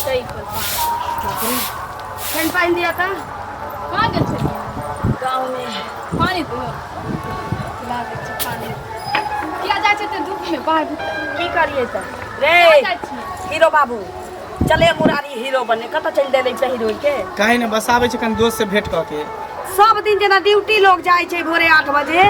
सही पर कनि पानि दिअ तऽ। कहाँ गेल छलियै? गाँवमे। पानि दियौ, ला दै छी पानि। किया जाइ छै तऽ धूपमे बाहर भीतर? की करियै तऽ रे? कहाँ जाइ छियै? हीरो बाबू चले, मुरारी हीरो बने कतऽ चलि देले छै हीरो के? कहीं ने, बस आबै छै कनि दोस्त से भेंट कऽ के। सब दिन जेना ड्यूटी लोग जाइ छै भोरे 8 बजे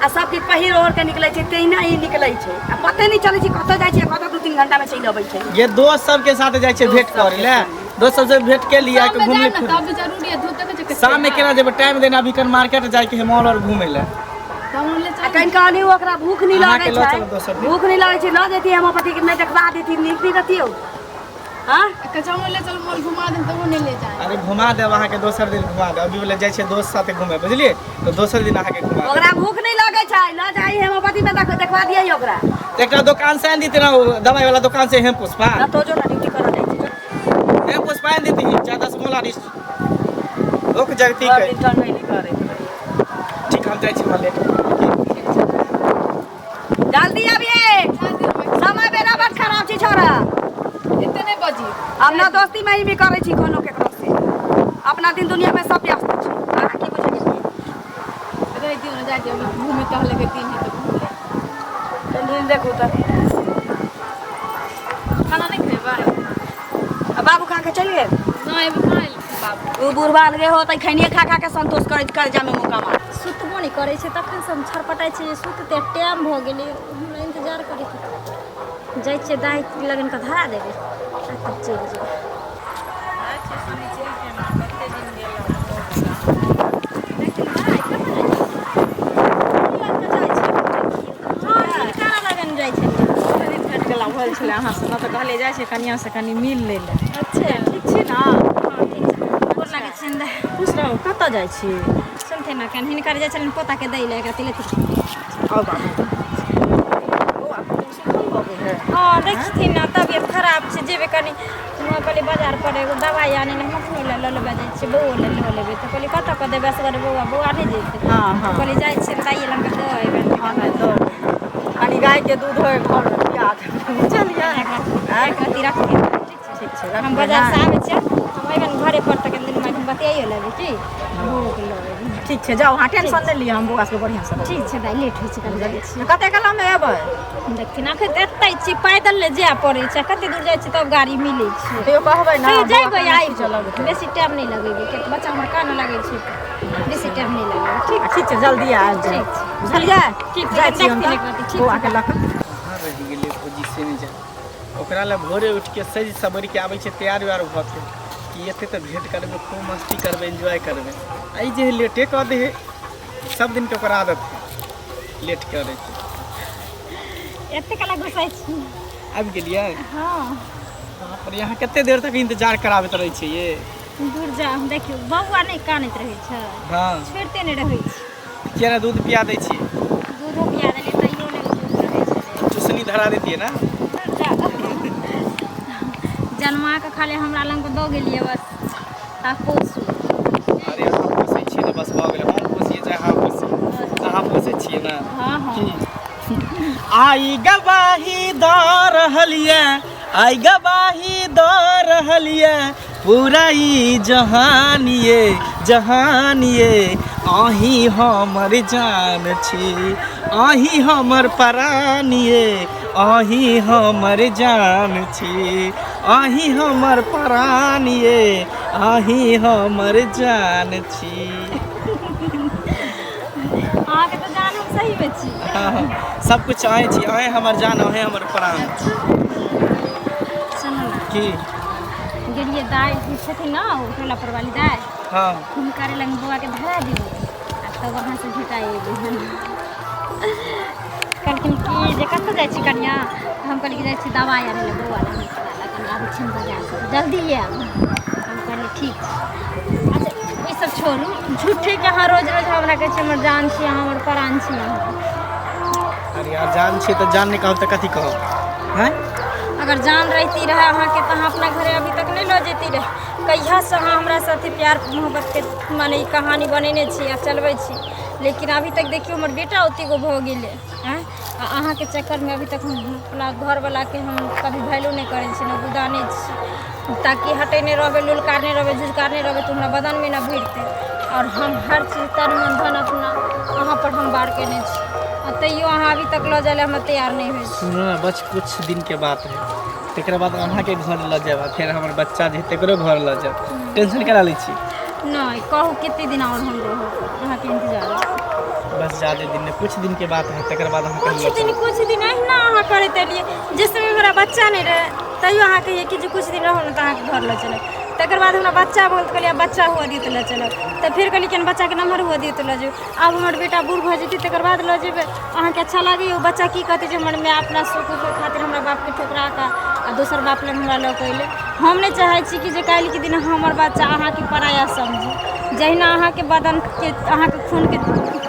आ सब किछु पहिर ओढ़ के निकलै छै, तहिना ई निकलै छै आ पते नहि चलै छै कतऽ जाइ छै, कतऽ 2-3 घंटा मे चलि अबै छै। ये दोस्त सबके साथ जाइ छै भेंट दोस्त करे सबके ले। दोस्त सबसे भेंट के लिए शाममे घूमने जायब ने फिर तब भी जरूरी है। धूप देखै छै कते। शाम में केना जेबै? टाइम देना, अभी कन मार्केट जाइके है, मॉल और घूमे ले। तऽ हम ले आ चल। कनि कहली ओकरा भूख नहि अहाँके लगै लऽ छै। चलब दोसर दिन। भूख नहि लगै छै, लऽ जैती हेमोपैथी के देखबा देती, नीक नहि रहतियौ? हाँ। कचा ले चल, मॉल घुमा देम तऽ ओ नहि ले जाए। अरे घुमा देब अहाँके, दोसर दिन घुमा देब। अभी वाला जाइ छै दोस्त साथे घूमे, बुझलियै? तऽ दोसर दिन अहाँके घुमा देब। ओकरा भूख नहि लगै छै, लऽ जाइ हेमोपैथी में देखबा दियै ओकरा। तऽ एकटा दोकान से आनि देते ना, ओ दवाई वाला दोकान से, हेम पुष्पा। ना तो जो ना ड्यूटी करऽ जाइ छै। हेम पुष्पा आनि देती, चार दस मोला रिस लोक जगती भरि के। दिन टंगैली करैत रहै। ठीक, हम जाइ छी, हमरा लेट। जल्दी अबिए, समय बेरा बड खराब छै छोरा। एते नहि बजी। हम ना दोस्ती में ही भी करै छी कोनो केकरो से, अपना दिन दुनिया में सब व्यस्त छै। अहाँ की बुझै छियै? रहि दियौ ने, जाइ दियौ, घूमे टहले के दिन है तऽ घूम ले। तनी देखू तऽ। खाना नहि खेबै? आ बाबू खा के चलि गेल? नहि, अभी कहाँ एलखिन बाबू। ओ बुढ़बा अलगे होतै, खैनिये खा खा के संतोष करैत कर्जा में मुका मार। सुतबो नहि करै छै। तखनसँ हम छटपटाइ छियै जे सुततै, टाइम भऽ गेलै, हमरा इन्तजार करैके। जाइ छियै दाइ लगनके धरा देबै आ तब चलि जेबै। हँ, हिनकारा लगन जाइ छलियै। दिन भेट गेला भेल छलै अहाँसँ ने, तऽ कहलियै जाइ छै कनिआँसँ कनि मिल लै लए। अच्छा। ठीक छी ने? हँ, ठीक छै। गोर लागै छियनि दाइ। खुश रहू। कतऽ जाइ छी? सुनथिन ने, कनि हिनकर जाइ छलनि पोताके दै लए एकरा तिलक। आउ बाबू, बौआ सुखल भऽ गेल है। हँ, देखथिन ने, तबियत खराब छै। जेबै कनि, हम कहलियै बाजार पर एगो दवाइ आनै लए। हम अपनो लए लऽ लेबै, जाइ छियै, बौओ लए लऽ लेबै। तऽ कहलियै कतऽ कऽ देबै असगर बौआ, बौआ नहि जेतै। हँ हँ कहलियै जाइ छियै दाइए लग दऽ अयबै। हँ, नहि दऽ कनि गायके दूध होइ घरमे पिया देबै, बुझलियै? एक रत्ती रखथिन, ठीक छै? ठीक छै। हम रखबै बाजारसँ ने। आबै छियै, हम अयबनि घरे पर तऽ कनि दुनू माय बतियाइयो लेबै की, बौओके लऽ अयबै। ठीक छै, जाउ अहाँ, टेंशन नहि लिअ, हम बौआ सबके बढ़िआँसँ रखबै। ठीक छै दाइ, लेट होइ छै, कनि जाइ छियै। कते कालमे एबै? देखथिन, अखन तऽ एतै छी, पैदल ने जाय पड़ै छै। कते दूर जाइ छियै तब गाड़ी मिलै छै। तैयो कहबै ने। तैयो बौआ जइबै केना आइ खींचऽ लगतै। बेसी टाइम नहि लगेबै, किएक तऽ बच्चा हमर कानऽ लागै छै, बेसी टाइम नहि लगेबै, ठीक? ठीक छै, जल्दी आबि जाउ। ठीक छै। बुझलियै? ठीक छै। जाइ छी हम। देखथिन तऽ एक रत्ती, ठीक बौआके छै। लऽ कऽ कहाँ रहि गेलै भौजी से नहि जाने। ओकरा लए भोरे उठि के सजि सवरि के आबै छै तैयार उयार भऽ के कि एतै तऽ भेँट करबै, खूब मस्ती करबै, एन्जॉय करबै। आ ई जे है लेटे कऽ दै है। सब दिनके ओकर आदत है लेट करैके। एते कला घुसाइ छी? आबि गेलियै? हँ। बाप रे, अहाँ कते देर तक इंतजार कराबैत रहै छियै ये। दूर जा, देखियौ बौआ नहि कानैत रहै छै? छोड़िते नहि रहै छै। किया ने दूध पिया दै छियै? दूधो पिया देलियै, तैयो नहि चुप रहै छलै। चुसनी धरा देतियै ने। दूर जा, जन्मा कऽ खाली हमरा लग दऽ गेलियै बस, आ पोसू। अरे अहाँ पोसै छियै ने, बस भऽ गेलै। हम पोसियै चाहे अहाँ पोसियै, अहाँ पोसै छियै ने। हँ हँ की आई गवाही दऽ रहल ये, आई गवाही दऽ रहल ये पूरा ई जहान ये, जहान ये, अहीं हमर जान छी, अहीं हमर प्राण ये, अहीं हमर जान छी, अहीं हमर प्राण ये, अहीं हमर जान छी। अहाँके तऽ जान हम सहीमे छी। हाँ, सब कुछ अहें छी, अहें हमर जान, अहें हमर प्राण। सुनू ने। की? गेलियै, दाइ छथिन ने ओ टोला पर वाली दाइ, हुनकर लग बौआके धरा दियौ आ तब अहाँसँ भेटा अयबै हन। कहलखिन कि जे कतऽ जाइ छी कनियाँ? तऽ हम कहलियै कि जाइ छी दबाइ आनै लए बौआ लए, हुनका लए कनि आबै छी हम बाजारसँ, जल्दी आयब। हम कहलियै ठीक छै। अच्छा, ई सब छोड़ू, झूठेके अहाँ रोज रोज हमरा कहै छी हमर जान छी अहाँ, हमर प्राण छी अहाँ। अरे यार, जान छी तऽ जान नहि कहब तऽ कथी कहब हैं? अगर जान रहती रहै अहाँके तऽ अहाँ अपना घरे अभी तक नहि लऽ जैती रहै। कहियासँ अहाँ हमरा साथे प्यार मोहब्बतके माने ई कहानी बनेने छी आ चलबै छी, लेकिन अभी तक देखियौ हमर बेटा ओतेक गो भऽ गेलै। आँय, आ अहाँके चक्करमे अभी तक हम अपना घरवलाके हम कभी वैल्यू नहि करै छी, नहि गुदानै छी, ताकि हटेने रहबै, लुलकारने रहबै, झुझकारने रहबै तऽ हमरा बदनमे नहि भिड़तै। आओर हम हर चीज तन मन धन अपना अहाँपर हम बार कयने छी, आ तैयो अहाँ अभी तक लऽ जाय लए हमरा तैयार नहि होइ छी। सुनू ने, बस कुछ दिनके बात है, तकर बाद अहाँके घर लऽ जायब आ फेर हमर बच्चा जे है तकरो घर लऽ जायब। टेंशन करा लै छी? नहि, कहू कते दिन आओर हम रहब अहाँके इंतजार? बस ज्यादे दिन नहि, कुछ दिन के बात है, तकर बाद अहाँके कुछ दिन, कुछ दिन अहिना अहाँ करैत एलियै। जे समय हमरा बच्चा नहि रहै तैयो अहाँ कहियै कि जे कुछ दिन रहू ने तऽ अहाँके घर लऽ चलब। तकर बाद हमरा बच्चा भऽ गेल तऽ कहलियै आब बच्चा हुअ दियौ तऽ लऽ चलब। तऽ फेर कहलियै कि बच्चाके नमहर हुअ दियौ तऽ लऽ जेबै। आब हमर बेटा बूढ़ भऽ जेतै तकर बाद लऽ जेबै? अहाँके अच्छा लागैए? ओ बच्चा की कहतै जे हमर माय अपना सुखके खातिर हमरा बापके ठुकरा कऽ आ दोसर बाप लग हमरा लऽ कऽ अयलै? हम नहि चाहै छी कि जे काल्हिके दिन हमर बच्चा अहाँके पराया समझै। जहिना अहाँके बदनके, अहाँके खूनके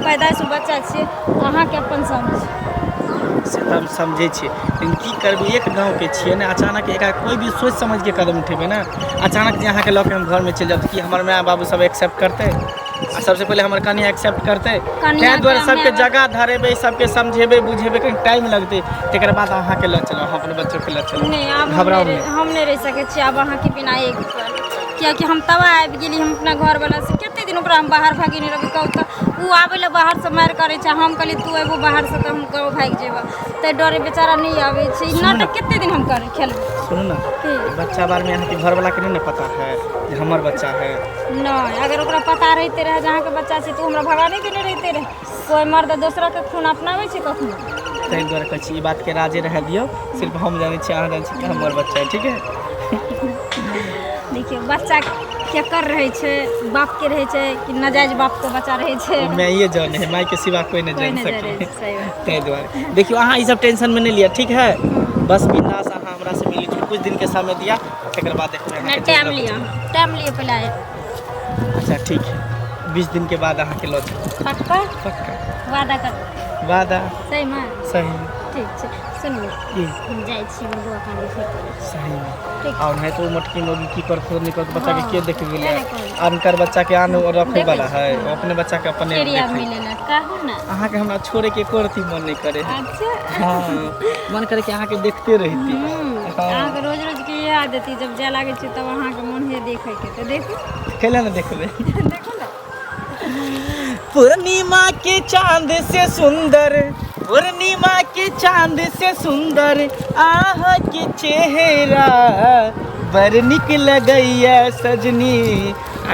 पैदाइश बच्चा छियै, अहाँके अपन समझै। से तऽ हम समझै छियै, लेकिन की करबै, एक गाँवके छियै ने। अचानक एका कोइ भी सोचि समझिके कदम उठेबै ने। अचानक जे अहाँके लऽ के हम घरमे चलि जायब तऽ की हमर माय बाबू सब एक्सेप्ट करतै? आ सबसँ पहिले हमर कनिया एक्सेप्ट करतै? कनिया ताहि दुआरे के सबके माय- जगह धरेबै, सबके समझेबै बुझेबै, कनि टाइम लगतै। तकर बाद अहाँके लऽ चलब, हम अपने बच्चोके लऽ चलब। नहि, आब हम घबराउ नहि नहि। हम नहि रहि सकै छी आब अहाँके बिना एक पल, कियाकि हम तबाह आबि गेली हम अपना घरवलासँ। कतेक दिन ओकरा हम बाहर भगेने रहबै कहू तऽ? ओ आबै लए बाहरसँ मारि करै छै। हम कहलियै तू अयबो बाहरसँ तऽ हम गाँव भागि जेबऽ, ताहि डरे बेचारा नहि आबै छै। ई सुनू ने। नाटक कतेक दिन हम कर खेलबै? सुनू ने। की? बच्चा बारेमे अहाँके घरवलाके नहि ने पता है जे हमर बच्चा है? नहि, अगर ओकरा पता रहिते रहए जे अहाँके बच्चा छै तऽ ओ हमरा भगा नहि देने रहिते रहए। कोइ मर्द दोसराके खून अपनाबै छै कखनो? ताहि दुआरे कहै छी, ई बातके राजे रहऽ दियौ। सिर्फ हम जानै छी, अहाँ जानै छी कि हमर बच्चा है, ठीक है? देखियौ, बच्चा केकर रहै छै? बापके रहै छै कि नाजायज बापके बच्चा रहै छै? ओ माइए जाने है, मायके सिवा कोइ नहि कोइ जानि नहि सकै। जानै छै, सही बात। ताहि दुआरे देखियौ, अहाँ ई सब टेंशनमे नहि लिअ, ठीक है? बस बिंदास अहाँ हमरासँ मिली जुली कुछ दिनके समय दिया, तकर बाद देखबै नहि, अहाँके टाइम जरूरत। लिअ, टाइम लिअ पहिले आइ। अच्छा ठीक है, 20 दिनके बाद अहाँके लऽ जायब। पक्का? पक्का। वादा कर। वादा। सहीमे? सही। ठीक छै, सुनू। की? हम जाइ छी, बौआ कानै छै। सही में? ठीक। और नहीं तो मोटकी मोगी की करतो नहीं करतो, बच्चा के हाँ, के देख गेलै? नहि कहू। अनकर बच्चा के आन रखे वाला देखै है? छी, हाँ। अपने बच्चा के अपने चिड़िया देखै। मिले ला कहू ने। अहाँके हमरा छोड़े के एको रत्ती मन नहीं करे है। अच्छा। हाँ, मन करे कि अहाँके देखते रहती। हाँ। अहाँके रोज रोज के इएह आदत है, जब जाय लागै छै तब अहाँके मन है देखैके, तऽ देखू। कैला ने देखबै? देखू ने। पूर्णिमा के चांद से सुंदर, पूर्णिमा के चांद से सुंदर आह के चेहरा, बड़ निक लगैया सजनी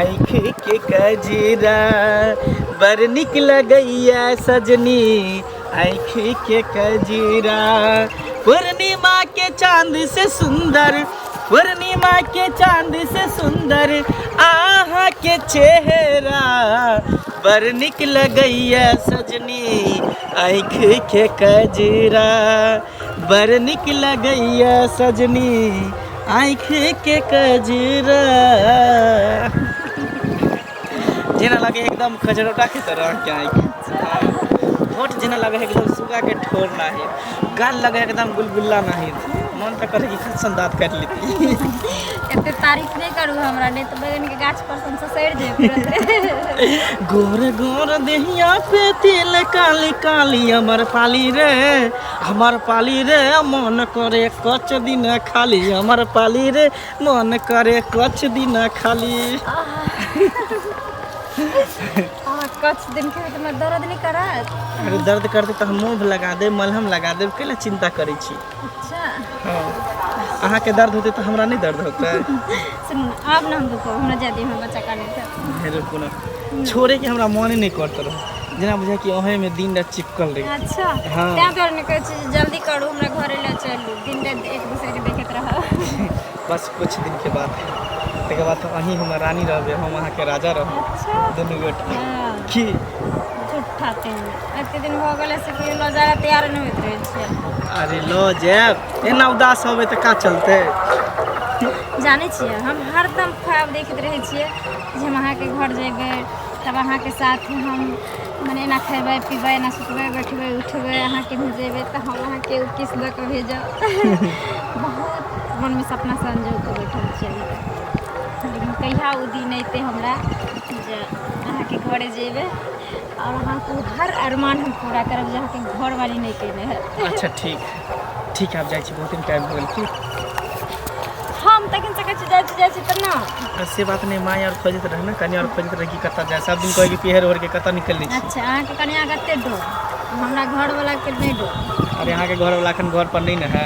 आँख के कजरा, बड़ निक लगैया सजनी आँख के कजरा। पूर्णिमा के चांद से सुंदर, पूर्णिमा के चांद से सुंदर आहा के चेहरा, बड़ निक लगैया सजनी आँख के कजरा, बड़ निक लगैया सजनी आँख के कजरा। जेना लगे एकदम खजरोटा के तरह अहाँके आँखि। हाँ। होठ जेना लगे एकदम सुगा के ठोर नाही, गाल लगे एकदम गुलगुल्ला नाही। मन तऽ करे कि खसन दाँत काटि लेती। एते तारीफ नहि करू हमरा, नहि तऽ बैगन के गाछ पर से हम ससरि जेब तुरन्ते। गोर गोर देहिया पे तिल काली काली, अमर पाली रे, अमर पाली रे, मन करे कच दिन खाली, अमर पाली रे, मन करे कच दिन खाली। अहाँ कच दिन खेबै तऽ हमरा दर्द नहि करत? अरे दर्द करते तऽ हम मूव लगा देब, मलहम लगा देब। कैला चिंता करै छी? अच्छा। हाँ, अहाँके दर्द होतै तऽ हमरा नहि दर्द होतै? सुनू ने, आब ने हम दुखब, हमरा जाय दियौ, हमर बच्चा कानै छै। हे रुकू ने, छोड़े के हमरा मने नहि करत रहै, जेना बुझाय कि ओहेमे दिन राति चिपकल रही। अच्छा। हाँ। तैं दुआरे ने कहै छी जे जल्दी करू, हमरा घरे लए चलू, दिन राति एक दूसरे के देखैत रहब। बस कुछ दिन के बाद है, तकर बाद तऽ अहीं हमर रानी रहबै, हम अहाँके राजा रहब। अच्छा। दुनू गोटा। हाँ। की? झूठा तेहन एते दिन भऽ गेलै से कहियो लऽ जाय तैयार नहि होइत रहै छियै। अरे लऽ जायब, एना उदास होबै तऽ का चलतै? जानै छियै, हम हरदम ख्वाब देखैत रहै छियै जे हम अहाँके घर जेबै तब अहाँके साथ हम मने एना खेबै पीबै, एना सुतबै बैठबै उठबै, अहाँके भेजेबै तऽ हम अहाँके ओ किस दऽ कऽ भेजब। बहुत मनमे सपना संजो कऽ बैठल छियै अभी तक, लेकिन कहिया ओ दिन अयतै हमरा जे अहाँके घरे जेबै। और अहाँके हर अरमान हम पूरा करब जे अहाँके घरवाली नहि केने है। अच्छा ठीक ठीक, आब जाइ छी, बहुत दिन टाइम हो गेल की। हम तखन से कहै छी जाइ छी जाइ छी तऽ ना। आ से बात नहि, माय आर खोजैत रहे ने, कनिया आर खोजैत रहे कि कतऽ जाय, सब दिन कहै कि पिहर ओढ़ के कतऽ निकलि छी। अच्छा अहाँके कनिया कते डोर, हमरा घरवला के नहि डोर। अरे अहाँके घरवला एखन घर पर नहि ने है।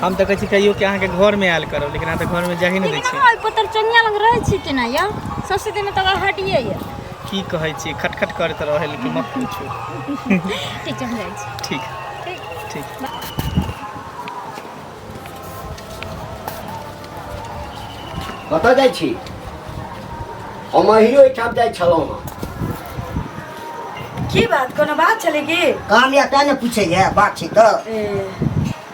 हम तऽ कहै छी कहियो कि अहाँके घरमे आयल करब, लेकिन अहाँ तऽ घरमे जाइ नहि दै लेकिन छी। अहाँ ओहि पतर चनिया लग रहै छी केना यौ? सबसे दिन तऽ ओकरा हटिए यऽ। की कहै छी, खटखट करैत रहै, लेकिन मत पूछू। ठीक छै, हम जाइ छी। ठीक ठीक ठीक। कतऽ जाइ छी? हम अहियो ओहिठाम जाइ छलहुँ हँ। की बात, कोनो बात छलै की? काम या तें ने पूछैए, बात छै तऽ। ए,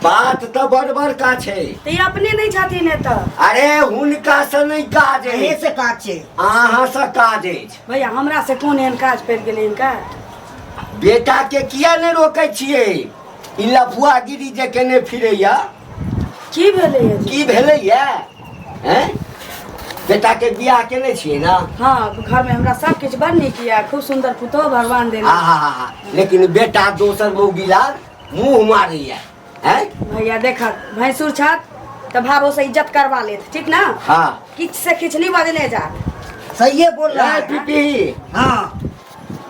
बात तऽ बड़ बड़का छै। तऽ ई अपने नहि छथिन एतऽ? अरे हुनका से नहि काज अहीं अछि, से काज छै। अहाँ से काज अछि। भैया हमरा से कोन एहन काज पड़ि गेलै हिनका? बेटा के किया नहि रोकै छियै ई लफुआगिरी जे केने फिरैया? की भेलैया जी? की भेलैया हैं? बेटा के बियाह केने छियै ने? हाँ, घर में हमरा सब किछु बड़ नीक यऽ, खूब सुंदर पुतोह भगवान देने। आहा, लेकिन बेटा दोसर मौगी लाग मुँह मारैया हैं? भैया देखत भैंसुर छत तऽ भावो से इज्जत करवा लेत, ठीक ना? हाँ। किछ से किछ नहीं बजने जात। सही बोल रहा ए है। पीपी। हाँ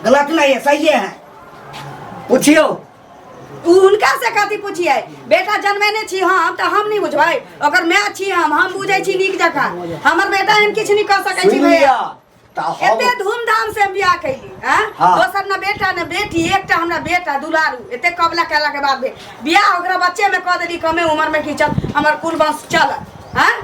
गलत नहीं है, सही है। पूछियो उ हुनका से कथी पूछिए? बेटा जन्मेने छी हम तऽ हम नहीं बुझबै, ओकर माय छी हम बुझै छी नीक जकाँ। हमर बेटा एहन किछु नहीं कऽ सकै छी सुनि भैया। लिअ तऽ हम एते धूमधाम से हम बियाह कैली हैं? हाँ। दोसर न बेटा न बेटी, एकटा हमरा बेटा दुलारू, एते कबला केला के बाद भी बियाह ओकरा बच्चे में कऽ देली, कमे उम्र में कि चल हमर कुल वंश चल हैं,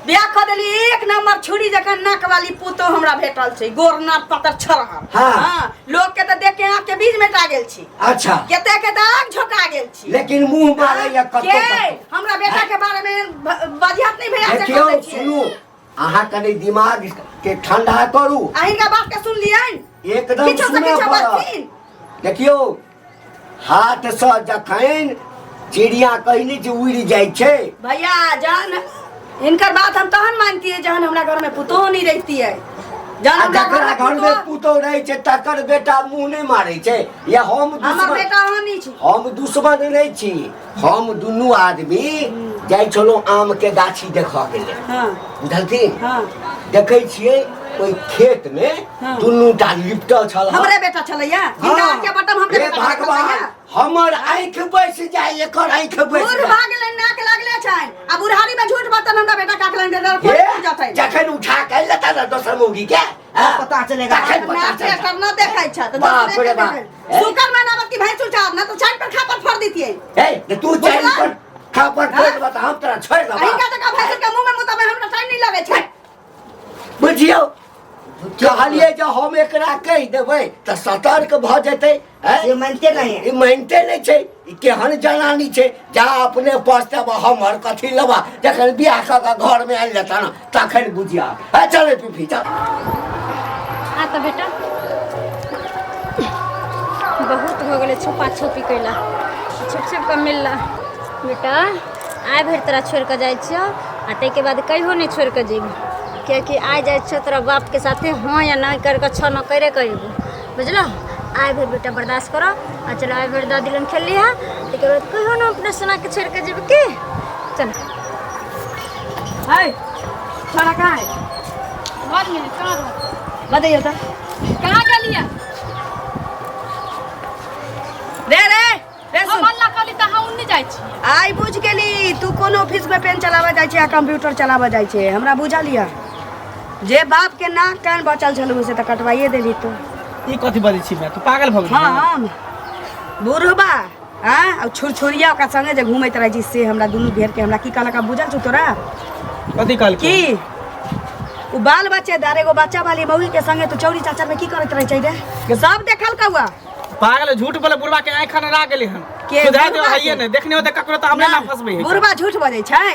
बियाह कऽ देली। एक नंबर छुरी जकाँ नाक वाली पुतोह हमरा भेटल छै, गोर नाक पतर छरहर। हाँ। हाँ, लोग के तऽ देख के आँख के बीज मेटा गेल छी। अच्छा। कते के तऽ आँख झोका गेल छी। लेकिन मुंह मारैया कतौ के कतौ। हमरा बेटा के बारे में बजियत नहीं भैया से देखियौ कह दै छियै। सुनू, अहाँ कनि दिमाग के ठंडा करू। आ हिनका बात के सुन लियनि? एकदम किछो से सुनऽ किछो पड़त। बजथिन। देखियौ हाथ से जखन चिड़िया कहनी जे उड़ि जाइ छै। भैया जहन हिनकर बात हम तहन मानतियै जहन हमरा घर में पुतोह नहीं रहितियै। जहन आ हमरा जकरा घर में घर में पुतोह पुतोह रहै छै तकर बेटा मुंह नहि मारै छै। या हम हमर दुश्मन बेटा अहाँ नहीं छी। हम दुश्मन नहि छी। हम दुनू आदमी जाइ छलहुँ आम के गाछी देखऽ के लेल। हाँ। बुझलथिन? हाँ। देखै छियै ओहि खेत में हाँ। दुनू टा लिपटल छल। हमरे बेटा छलैया। हिनका हाँ। आँख के बटम हमरे हे बेटा छलैया। भगवान, हमर आँखि बैस जाय, एकर आँखि बैस बूढ़ जाय। भऽ गेलै, नाक लागले छनि आ बुढ़ारी में झूठ बतन हमरा बेटा काटलनि दे दर हे, जतै। जखन उठा के लेता ना दोसर मौगी के, हाँ, पता चलेगा। तखन पता नाक चलता। के न देखै छ तऽ बाप दोसरे रे के बाप। देखै। सुकर मनावत की भैंसुर चाहत ना तो चाइन पर खापर फोड़ दितियै। हे, तऽ तू चाइन बुझला? पर खापर फोड़ हाँ? देबह तऽ हम तोरा छोड़ि देबह। अहिनका जकाँ भैंसुर के मुँह में मुतबै हमरा टाइम नहीं लगै छै। बुझियौ कहलियै जे हम एकरा कहि देबै तऽ सतर्क भऽ जेतै। हैं? से मानिते नहीं है। ई मानिते नहि छै। ई केहन जनानी छै, जा अपने पछतेब हमर कथी लेबा। जखन बियाह कऽ कऽ घरमे आनि लेता ने तखन बुझिया। हे चलै पीपी चल। आ तऽ बेटा बहुत हो गेलै छुपा छुपी कैला, छुप छुप कऽ मिलला। बेटा आइ भरि तोरा छोड़ि कऽ जाइ छियौ आ ताहिके बाद कहियो नहि छोड़ि कऽ जेबही, किएकि आइ जाइ छियौ तोरा बापके साथे हँ या नहि करि कऽ छओ न करिए कऽ अयबौ, बुझलहो? आइ भरि बेटा बर्दाश्त करऽ आ चल आइ भरि दादी लग खेलली हँ, ताहिके बाद कहियो नहि अपना सोनाके छोड़ि कऽ जेबै की। चल। है छोड़ा कहाँ है? घर में है, कहाँ रहत? बतैयौ तऽ। कहाँ गेलियै? रे रे रे हम सुन। हल्ला कहली तऽ अहाँ उन्ने जाइ छी। आइ बुझ गेली तू कोन ऑफिस में पेन चलाबऽ जाइ छै आ कंप्यूटर चलाबऽ जाइ छै। हमरा बुझल यऽ जे बाप के नाक कान बचल छलौ से तऽ कटवाइए देली तू। ई कथी बजै छी मैं? तू पागल भऽ गेली? हाँ, हम बुढ़बा हाँ आ छुरछुरिया ओकरा संगे जे घूमैत रहै छी से हमरा दुनू घेर के हमरा की कहलक बुझल छौ तोरा? कथी कहलक? की उ बाल बच्चेदार एगो बच्चा वाली मौगी के संगे तू चौरी चाचर में की करैत रहै छै रे? सब देखल कौआ। पागल है, झूठ बोले बुढ़बा के आँख ना गेलै हन। के सुधार देबे बुढ़बा हइए के? नहि, देखने होतै ककरो तऽ हमरे ना फंसबै है। बुढ़बा झूठ बजै छै,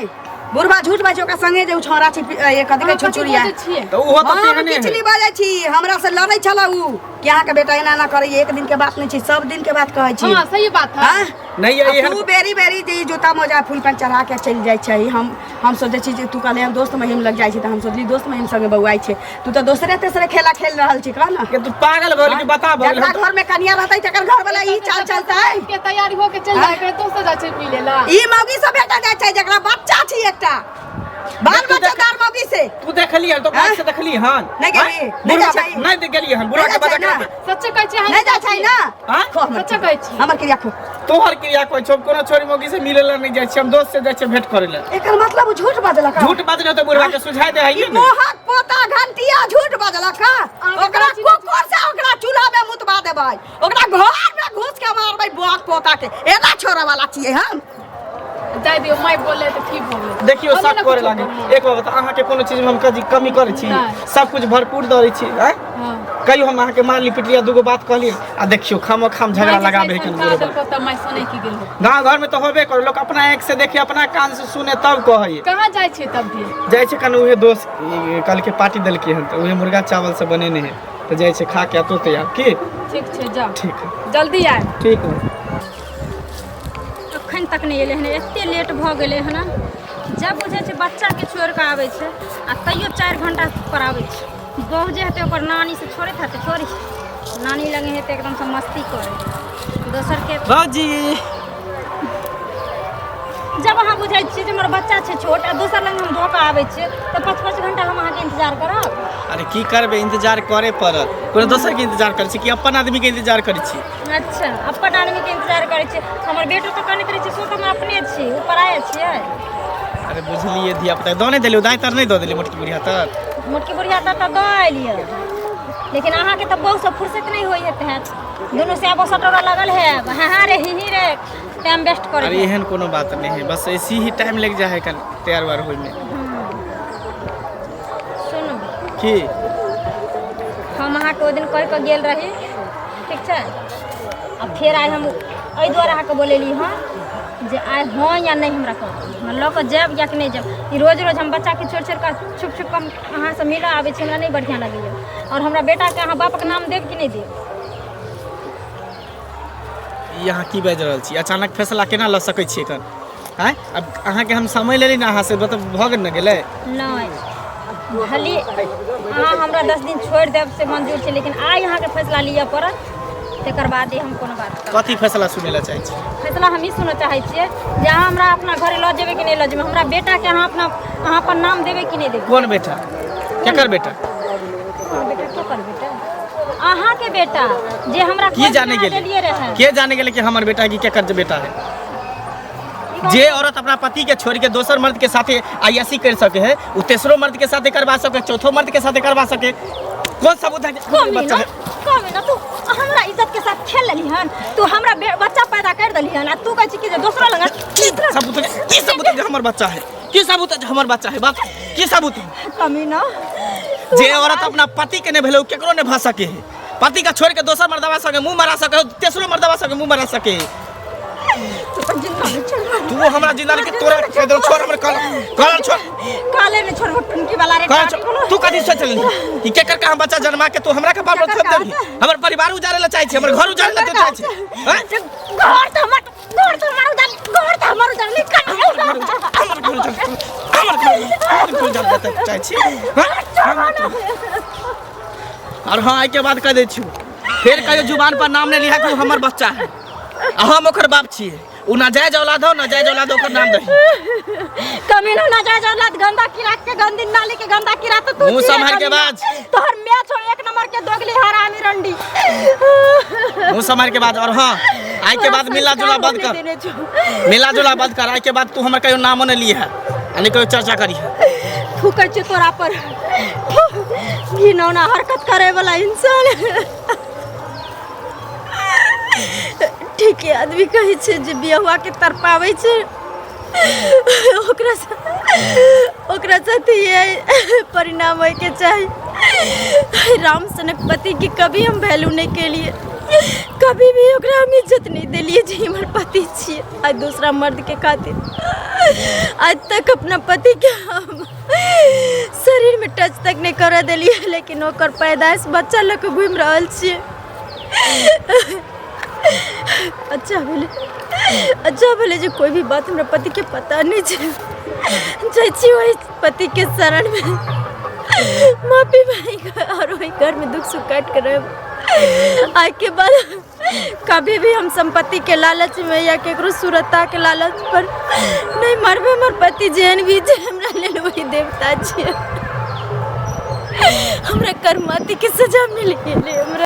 बुढ़बा झूठ बजै छै, ओकरा संगे जे उ छौड़ा छै ए, कथी कहै अहाँ कथी छुरछुरिया। बजै छियै? तऽ ओहो तऽ हम तेहने किछु है। नहि बजै छी, हमरा से लड़ै छल उ कि अहाँके बेटा एना एना करैए। एक दिन के बात नहि छै, सब दिन के बात कहै छी। हाँ सही बात है। हाँ? नहीं आ एहन तू बेरी बेरी जे ई जूता मोजा फुल पैंट चढ़ा के चलि जाइ छै। हम सोचै छी जे तू कहले हम दोस्त महिम लग जाइ छी, तऽ हम सोचली दोस्त महिम संगे बौआइ छै। तू तऽ दोसरे तेसरे खेला खेल रहल छी, कह ने। के तू पागल भऽ गेल कि बता भऽ गेल? जकरा घर में कनिया रहतै तकर घर वाला ई चाल चलतै। के तैयारी हो के चल जाए के दोस्त जाइ छै मिले ला। ई मौगी सब भेटा जाइ छै जकरा बच्चा छी एकटा बाल बच्चेदार मौगी से। तू देखली हन तो आँय? से देखली हन? नहि गेली, आँय? नहि बुढ़वा जाइ छै। नहि गेली हन बुढ़वा नहि के जाइ छै बच्चा ना। सच्चे कहै छी अहाँ? नहि जाइ छै ना? आँय? खो हमर। सच्चे कहै छी। हमर क्रिया खो। तोहर क्रिया कोइ छौ? कोनो छोरी मौगी से मिले ला नहीं जाइ छी हम, दोस्त से जाइ छी भेंट करे ला। एकर मतलब उ झूठ बजलक। झूठ बाजले तो बुढ़वा के सुझाय दे ई है ने। मोहक पोता घंटिया झूठ बजलक। ओकरा कुकुर से ओकरा चूल्हा में मुतवा देबै, ओकरा घर में घुस के मारबै बोक पोता के। एना छोड़े वाला छियै हम? जाय दियौ, माय बोले तऽ ठीक भऽ गेलै। देखियो हमहूँ शक ने करे कुछो लागे। कहब। एक बार बता, अहाँके कोनो चीज में हम कजी कमी करै छी? नहि। सब कुछ भरपूर दऽ छी आँय? हँ। कहियो हम अहाँके मारली पिटली आ दूगो बात कहली आ देखियो खामो खाम झगड़ा माय जे लगाबे छै है। संस्कार देलकौ तऽ माय सुनै की गेल हो। गाँव घर में तऽ होबे करो, लोक अपना आँखि से देखे अपना कान से सुने तब कहै। कहाँ जाइ छियै तब भी? जाइ छै कन उहे दोस्त कल के पार्टी देलकै हन तऽ उहे मुर्गा चावल सब बनेने है, तऽ जाइ छै खा के अतो तैयार की। ठीक छै, जाउ। ठीक है। जल्दी आयब। ठीक है। अखन तक नहि एलै हन, एते लेट भऽ गेलै हन। जब बुझै छै बच्चाके छोड़ि कऽ आबै छै आ तैयो 4 घंटा पर आबै छै। बहु जे हेतै ओकर नानी से छोड़ैत हेतै, छोड़ी नानी लगे हेतै एकदमसँ मस्ती करै दोसरके। भौजी। जब अहाँ बुझै छियै जे हमर बच्चा छै छोट आ दोसर लग हम दऽ कऽ आबै छियै तऽ 5-5 घंटा हम अहाँके इंतजार करब? अरे की करबै, इंतजार करे पड़त। कोनो दोसर के इंतजार करै छी कि अपन आदमी के इंतजार करै छी? अच्छा, अपन आदमीके इंतजार करै छियै। हमर बेटो तऽ कहने रहै छै सो तऽ हम अपने छी, ओ पराया छियै। अरे बुझलियै धिया पुता दऽ नहि देलियै, दाइ तर नहि दऽ देलियै मोटकी बुढ़िया तर? मोटकी बुढ़िया तऽ दऽ एलियै, लेकिन अहाँके तऽ बहुसँ फुर्सत नहि होइ हेतै हैत, दुनू से आबो सटोरा लगल है, हाँ हाँ रे ही ही रे टाइम वेस्ट करे। अरे एहन कोनो बात नहीं है, बस ऐसी ही टाइम लग जाए है कन तैयार वार होय में। सुनू। की? हम अहाँके ओहि दिन कहि कऽ गेल रही, ठीक छै? आ फेर आइ हम एहि दुआरे अहाँके बोलेली हँ जे आइ हँ या नहि हमरा कहू, हमरा लऽ कऽ जायब या कि नहि जायब? ई रोज रोज हम बच्चाके छोड़ि छोड़ि कऽ छुप छुप कऽ हम अहाँसँ मिलऽ आबै छी, हमरा नहि बढ़िआँ लगैए। आओर हमरा बेटाके अहाँ बापके नाम देब कि नहि देब? ई अहाँ की बाजि रहल छी? अचानक फैसला केना लऽ सकै छियै एखन? आँय, अब अहाँके हम समय लेली ने अहाँसँ, मतलब भऽ गेल ने गेलै। नहि भली अहाँ हमरा 10 दिन छोड़ि देब से मंजूर छै, लेकिन आइ अहाँके फैसला लिअ पड़त, तकर बादे हम कोनो बात करब। कथी फैसला सुनै लए चाहै छी? फैसला हम ई सुनऽ चाहै छियै जे अहाँ हमरा अपना घरे लऽ जेबै कि नहि लऽ जेबै? हमरा बेटाके अहाँ अपना अहाँ अपन नाम देबै कि नहि देबै? कोन बेटा? केकर बेटा? कोन बेटा, केकर बेटा? अहाँके बेटा जे हमरा की जाने गेलै? देलियै रहए। के जाने गेलै कि हमर बेटा कि केकर जे बेटा है? जे औरत अपना पति के छोड़ के दोसर मर्द के साथे आयासी कर सके है, वो तेसरो मर्द के साथे करवा सके, चौथो मर्द के साथे करवा सके। कौन सबूत है कि कमी बच्चा ना है? कमी ना, तू हमरा इज्जत के साथ खेल लेली हन, तू हमरा बच्चा पैदा कर देली हन आ तू कहै छी कि जे दोसरा लग। की सबूत है? की सबूत है जे हमर बच्चा है? की सबूत है जे हमर बच्चा है? बात की सबूत है? कमी ना। जे औरत अपना पति के नहीं भेले, उ केकरो नहीं भा सके है। पति का छोड़ के दोसर मर्दवा संगे मुंह मरा सके, तेसरो मर्दवा संगे मुंह मरा सके है। तू तऽ जिंदा नहि छोड़। तू हमरा जिंदा के तोरा कह दे, छोड़ हमर कॉलर, कॉलर छोड़। काले ने छोड़बो टुनकी वाला रे। कॉलर टाटी छोड़। कोनो। तू कथी सोचली कि केकर का हम बच्चा जन्मा के तू हमरा के बाप केकर छोड़ देबही? का? हमर परिवार उजारे ला चाहै छी, हमर घर उजारे ला तू चाहै छी? हैं? घर तऽ हमर, घर तऽ हमर उजारली, घर तऽ हमर उजारली। हमर घर उजारे, हमर घर, हमर घर उजारे ला चाहै छी? हैं? और हाँ, एहि के बाद कह दै छी, फेर कहियो जुबान पर नाम नहि लिहा कि उ हमर बच्चा है आ हम ओकर बाप छियै। उ नाजायज औलाद हो, नाजायज औलाद ओकर नाम दही। कमीना नाजायज औलाद, गंदा कीड़ा के गंदी नाली के गंदा कीड़ा तो तू मुंह छियै सम्हार के कमीना। बाज। तोहर मैच हो 1 नंबर के दोगली हरामी रंडी। मुंह सम्हार के बाज। और हाँ, आइ के बाद मिला जुला बंद कर, मिला जुला बंद कर। आइ के बाद तू हमर कहियो नामो नहि लिहे आ नहि कहियो चर्चा करिहे। थूकै छी तोरा पर, घिनौना हरकत करे वाला इंसान। ठीके आदमी कहै छै जे बियाहुआ के तड़पाबै छै ओकरा साथे ये परिणाम होइके चाही। राम सनक पति के कभी हम वैल्यू नहि केलिए, कभी भी ओकरा हम इज्जत नहि देलिए जे हमर पति छियै। आ दूसरा मर्द के खातिर आज तक अपना पति के हम शरीर में टच तक नहि करऽ देलिए, लेकिन ओकर पैदाइश बच्चा लऽ कऽ घुमि रहल छियै। अच्छा भेलै अच्छा भेलै जे कोइ भी बात हमरा पतिके पता नहि छै। जाइ छी ओहि पतिके शरणमे, माफी मांगि आओर ओहि घरमे दुख सुख काटि कऽ रहब। आइके बाद कभी भी हम सम्पत्तिके लालचमे या केकरो सुरताके लालच पर नहि मरबै। हमर पति जेहन भी छै, हमरा लेल वही देवता छियै। हमरा कर्मातीके सजा मिल गेलै हमरा।